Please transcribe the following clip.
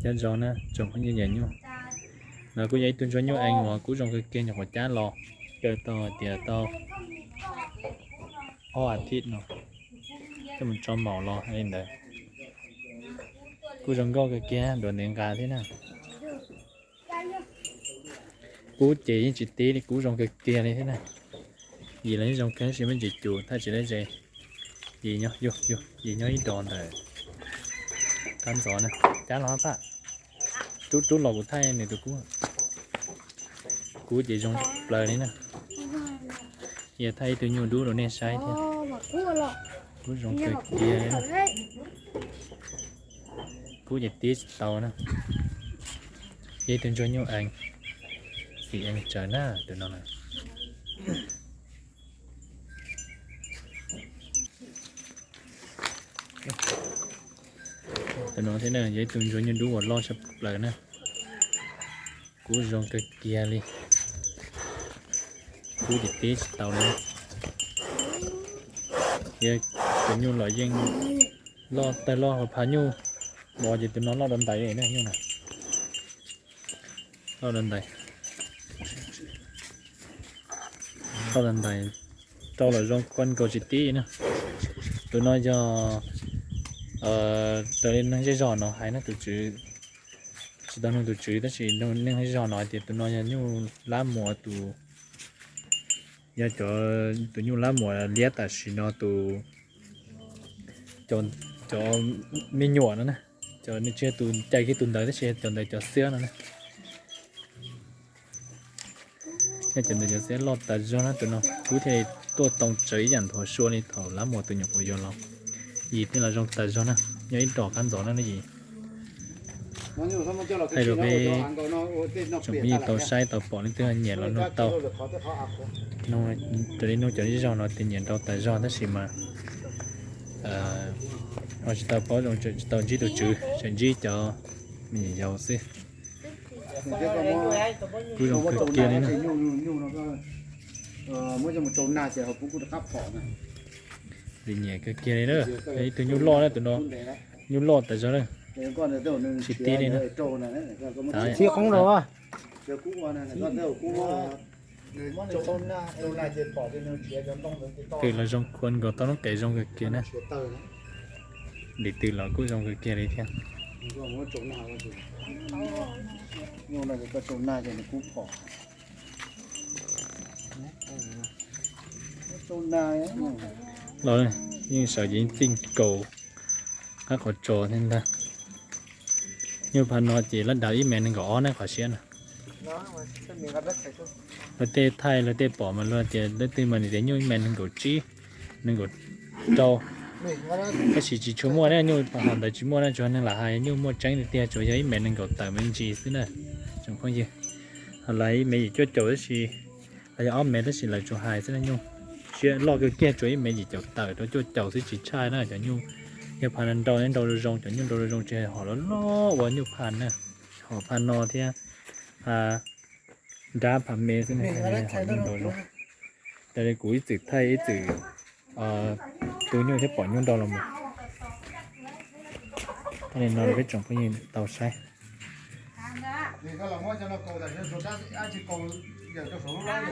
Cab zoo na, tsoom phooj ywg nyiam nyuj. No kuj yog ib tug ntsuag nyuj ees uas kuj zoo kawg kiag, nyuam qhuav cab los kaw tau hais tias tau ob as thiv no, coj mus tso maum los li ntawd. Kuj zoo nkauj kawg kiag, duav ntev nqa thiab na. Kub ces yeej tsis tib li, kub zoo kawg kiag li thiab na. Yim los yeej zoo kawg tab sis me ntsis cus thaj tsis dab tsi. Yim nyob ib dos ntawm qab ntxov na. Cab los hab pab. Rub rub los kuv thaij nws tus kub. Kub ces zoo plaws li na. Yog thaij ib tug nyuj dub rau nej saib thiab. Kub zoo kawg kiag li na. Kub ces tib tsis tau na. Yog ib tug ntsuag nyuj ees, xim ees tsawv na tus no na. Tus no thiab na yog ib tug ntsuag nyuj dub uas loj tshaj plaws na. Kub zoo kawg kiag li. Kub ces tib tsis tau li. Yog cov nyuj los yeej loj tawg loj hauv phav nyuj, vov ces tus no loj dua ntais li na nyuj na. Loj dua ntais. Loj dua ntais, rau los zoo khuam nkaus tsis tib na. Tus no yog raws li neeg zej zog no hais na, tus tswv, tsis tau nug tus tswv tab sis neeg zej zog no hais tias tus no yog nyuj lab muas tus, yog cov, tus nyuj lab muas liab tam sim no tus, cov me nyuam no na, cov tsis yog tus cais kiag tus ntawd tab sis cov ntawd cov xiab no na. Yog cov ntawd cov xiab loj tas zog na, tus no kub thiaj tuaj too tsawv ib yam nthuav sua li thaum lab muas tus nyuam qhuav yuav los. Yim thiaj los zoo tas zog na, nyob ib dos qab ntxov na yim. Thaij rau peb tsoom phooj ywg tau saib tau pom leej twg nyiam los nug tau. Raws li nug cov zej zog no tias nyiam nrau tas zog tab sis mas ho tsis tau paub zoo, tsis tau ntsib tus tswv, tseem ntsib cov me nyuam yaus xwb. Kub zoo kawg kiag li na. Lim nyiam kawg kiag li na. Ib tug nyuj loj na tus no, nyuj loj tas zog na. Tsis tib li na. Txhiv qoob rau. Twm los zoo khuam nkaus tau noob qes zoo kawg kiag na. Lim twm los kuj zoo kawg kiag li thiab. Los yeej sawv ces yeej txij nkaus qab qhov tso thiab ntag. Nyuj phav no ces lab dav ib mev nees nkaum ob na qhov siab na. Luag tej thaij luag tej pom mas luag tias leej twg mas nws tias nyuj ib mev nees nkaum tsib, nees nkaum rau. Tab sis tsis tshua muaj na, nyuj hom ntawd tsis muaj na, tsuas neeg lam hais nyuj muaj tseeb tiag tiag tsuas yog ib mev nees nkaum tawm me ntsis xwb na tsoom phooj ywg. Ho lawv ib mev yim cuaj caum tab sis, los yog ob mev tab sis lawv tsuas hais xwb na, nyuj siab loj kawg kiag tsuas ib mev yim caum tawm rau cuaj caum xwb tsis tshaj na cov nyuj. Yog phav no nrau nrau zoo zoo, cov nyuj nrau zoo zoo tsis hais hom loj loj ua nyuj phav na, hom phav no thiab phav nrab phav me xwb na, hom nyuj nrau zoo. Raws li kuv ib txwm thaij ib txwm tu nyuj thiab pom nyuj nrau los mus. Li no rau peb tsoom phooj ywg tau saib.